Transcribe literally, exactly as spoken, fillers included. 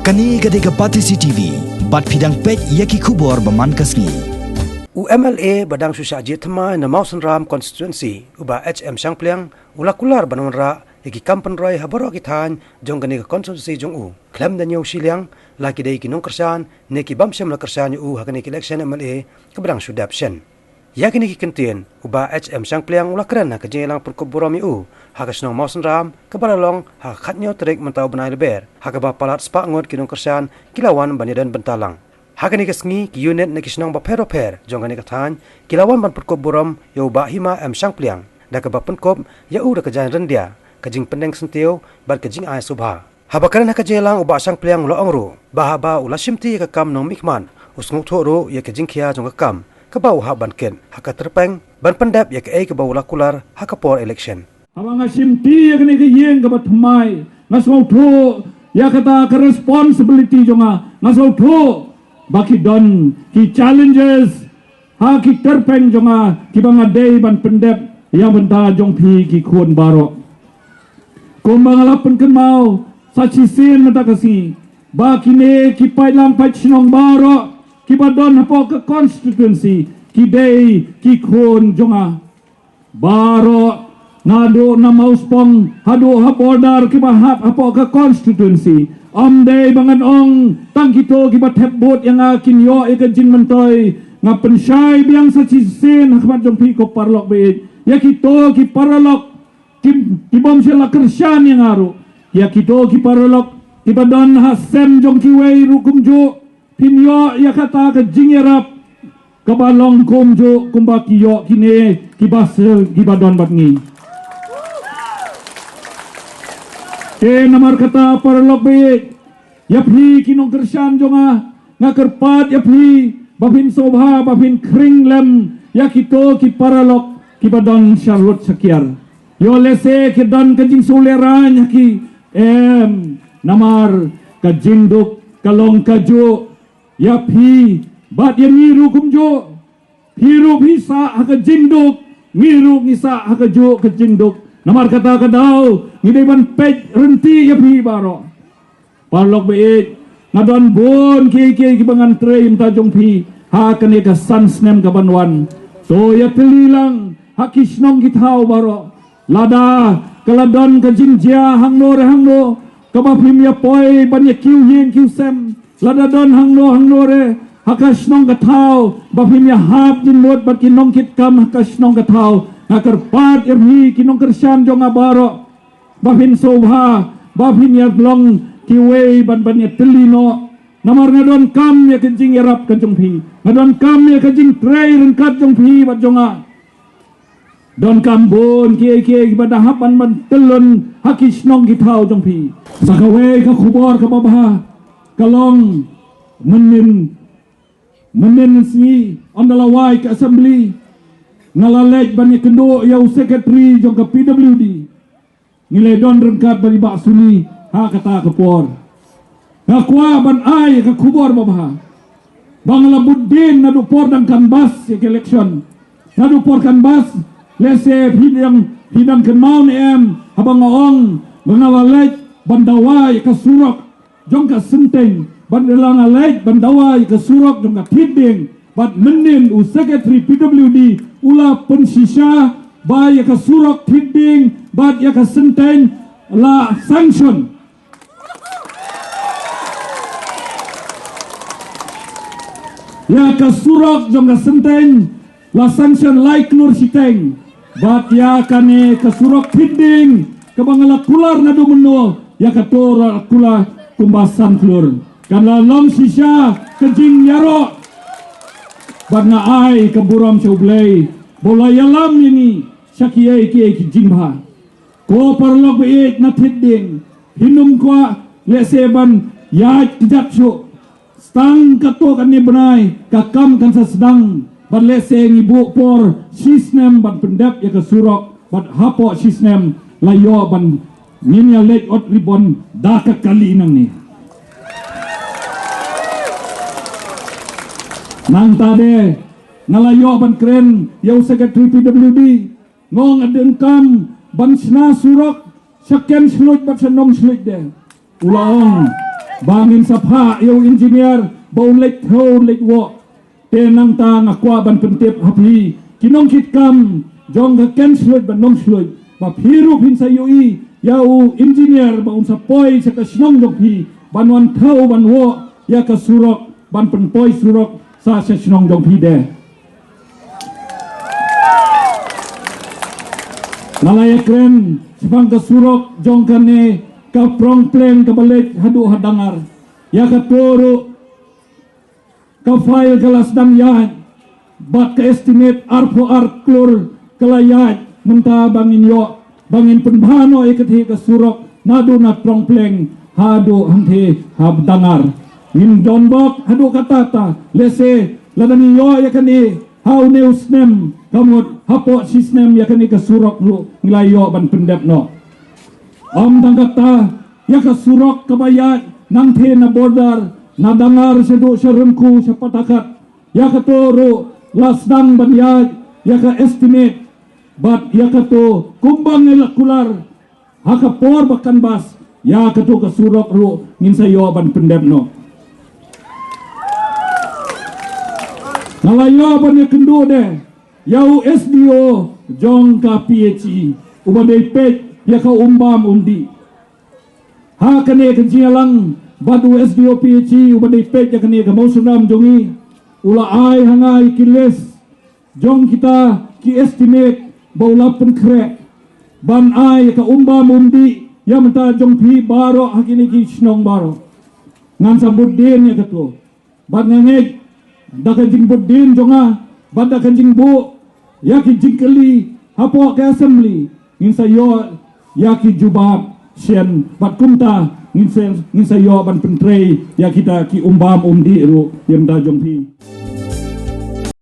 Kane ka dei ka Batesi T V, bad phi dang peit ïa ki khubor ba man ka sngi. U M L A ba dang shu shah jied thymmai na Mawsynram constituency, u Bah H M Shangpliang, u la kular ban wanrah ïa ki kam pynroi ha baroh ki thaiñ jong kane ka constituency jong u. Khlem da ñiew shiliang, la ki dei ki nongkyrshan ne ki bym shym la kyrshan ïa u ha kane ka election M L A kaba dang shu dep shen. Ïa kine ki kyntien, u Bah H M Shangpliang u la kren ha ka jingïalang pynkup burom ïa u ha ka shnong Mawsynram, kaba la long ha ka khathynñiew tarik mynta u bnai Lber, ha kaba palat spah ngut ki nongkyrshan ki la wan ban ïadon bynta lang. Ha kane ka sngi, ki unit na ki shnong bapher bapher jong kane ka thaiñ ki la wan ban pynkup burom ïa u Bah Hima M Shangpliang, da kaba pynkup ïa u da ka jaiñ ryndia, ka jingpyndeng syntiew bad ka jingai sngewbha. Haba kren ha ka jingïalang, u Bah Shangpliang u la ong ruh ba haba u la shimti ïa ka kam nongmihkhmat, u sngewthuh ruh ïa ka jingkhia jong ka kam kaba u hap ban kit ha ka tyrpeng ban pyndep ïa kaei kaba u la kular ha ka por election. Haba nga shimti ïa kane ka ïing kaba thymmai, nga sngewthuh ïa kata ka responsibility jong nga. Nga sngewthuh ba ki don ki challenges ha ki tyrpeng jong nga kiba nga dei ban pyndep ïa bynta jong phi ki khun baroh. Kumba nga la pynkynmaw sa shisien mynta ka sngi, ba kine ki paidlang paid shnong baroh kiba don hapoh ka constituency ki dei ki khun jong nga. Baroh, naduh na Mawspong haduh ha border kiba hap hapoh ka constituency, ym dei ba ngan ong tang kito kiba thep vote ïa nga kin ïoh ïa ka jingmyntoi. Nga pynshai biang sa shisien ha khmat jong phi ko paralok baieit, ïa kito ki paralok ki, ki bym shym la kyrshan ïa nga ruh, ïa kito ki paralok kiba don ha sem jong kiwei ruh kumjuh, phin ïoh ïa kata ka jingïarap kaba long kumjuh kumba ki ïoh kine kiba sel kiba don bad ngi. Te namar kata paralok baieit, ïa phi ki nongkyrshan jong nga, nga kyrpad ïa phi ba phin sngewbha ba phin khring lem ïa kito ki paralok kiba don sharud shakiar. Ïoh lehse ki don ka jingsngewlehraiñ ha ki, em, namar ka jingduk ka long kajuh ïa phi bad ïa ngi ruh kumjuh. Phi ruh phi sah ha ka jingduk, ngi ruh ngi sah ha kajuh ka jingduk. Namar kata ka daw ngi dei ban peit ryntih ïa phi baroh. Paralok baieit, nga don bun kiei kiei kiba ngan trei mynta jong phi ha kane ka san snem kaban wan. To ïa tylli lang ha ki shnong ki thaw baroh. Lada ka la don ka jingjia hangno re hangno, kaba phim ïa poi ban ïa kiew ïing kiew sem, lada don hangno hangno re ha ka shnong ka thaw ba phim ïa hap jingmut bad ki nongkitkam ha ka shnong ka thaw, nga kyrpad ïa phi ki nongkyrshan jong nga baroh ba phin sngewbha ba phin ïa long kiwei ban ban ïa tylli noh. Namar nga donkam ïa ka jingïarap ka jong phi, nga donkam ïa ka jingtrei ryngkat jong phi bad jong nga. Donkam bun kiei kiei kiba da hap ban ban tyllun ha ki shnong ki thaw jong phi. Sa kawei ka khubor kaba bha ka long mynnin, mynnin sngi ynda la wai ka assembly, nga la leit ban ïakynduh ïa u secretary jong ka P W D. Ngi la don ryngkat bad i Bah Suni ha kata ka por. Nga kwah ban ai ka khubor ba bha ba nga la bud dien naduh por dang canvass ïa ka election. Naduh por canvass, lehse phi dang, phi dang kynmaw ne em, haba nga ong ba nga la leit ban dawa ïa ka surok jong ka Synteng, bad la nga leit ban dawa ïa ka surok jong ka Thied Dieng, bad mynnin u secretary P W D u la pynshisha ba ïa ka surok Thied Dieng bad ïa ka Synteng la sanction. Ïa ka surok jong ka Synteng la sanction lai klur shiteng. Bad ïa kane ka surok Thied Dieng kaba nga la kular naduh mynno, ïa kato la kular kumba san klur. Kan la long shisha ka jingïaroh. Bad nga ai ka burom sha U Blei ba u la ïalam ïa ngi sha kiei kiei ki jingbha. Ko paralok baieit na Thied Dieng, phin ym kwah lehse ban ïaid kjat shuh. Tang katto katne bnai ka kam kan sa sdang, bad lehse ngi buh por shisnem ban pyndep ïa ka surok, bad hapoh shisnem la ïoh ban ngin ïa leit ot ribon da ka kali nangne. Nangta de nga la ïoh ban kren ïa u secretary P W D, nga ong nga donkam ban shna surok sha Ken Shluit bad sha Nong Shluit de. U la ong ba ngin sa phah ïa u engineer ba un leit thew leit woh. Te nangta nga kwah ban pyntip ha phi ki nongkitkam jong ka Kynshluit bad Nongshluit ba phi ruh phin sa ïohi ïa u engineer ba un sa poi sha ka shnong jong phi ban wan thew ban woh ïa ka surok, ban pynpoi surok sa sha shnong jong phi de. Nga la ïakren shaphang ka surok jong kane ka Prongpleng kaba leit haduh ha Dangar. Ïa kato ruh ka file ka la sdang ïaid bad ka estimate arphew ar klur ka la ïaid mynta ba ngin ïoh, ba ngin pynbha noh ïa katei ka surok naduh na Prongpleng haduh hangtei ha Dangar. Ngin don bok haduh katta katta, lehse lada ngin ïoh ïa kane ha une u snem, ka mut hapoh shi snem ïa kane ka surok ruh ngi la ïoh ban pyndep noh. Ym tang katta, ïa ka surok kaba ïaid nangtei na border na Dangar shaduh sha Rengku sha Patakat, ïa kato ruh la sdang ban ïaid ïa ka estimate bad ïa kato kumba ngi la kular ha ka por ba canvass, ïa kato ka surok ruh ngin sa ïoh ban pyndep noh. Nga la ïoh ban ïakynduh de ïa u S D O jong ka P H E uba dei peit ïa ka um bam um dih. Ha kane ka jingïalang bad u S D O P H E uba dei peit ïa kane ka mawsynram jong ngi, u la ai ha nga ïa ki list jong kita ki estimate ba u la pynkhreh ban ai ïa ka um bam um dih ïa mynta jong phi baroh ha kine ki shnong baroh. Ngan sa bud dien ïa kato. Bad nga ngeit da ka jingbud dien jong nga bad da ka jingbuh ïa ki jingkylli hapoh ka assembly, ngin sa ïoh ïa ki jubab shen bad kumta ngin sa, ngin sa ïoh ban pyntrei ïa kita ki um bam um dih ruh ïa mynta jong phi.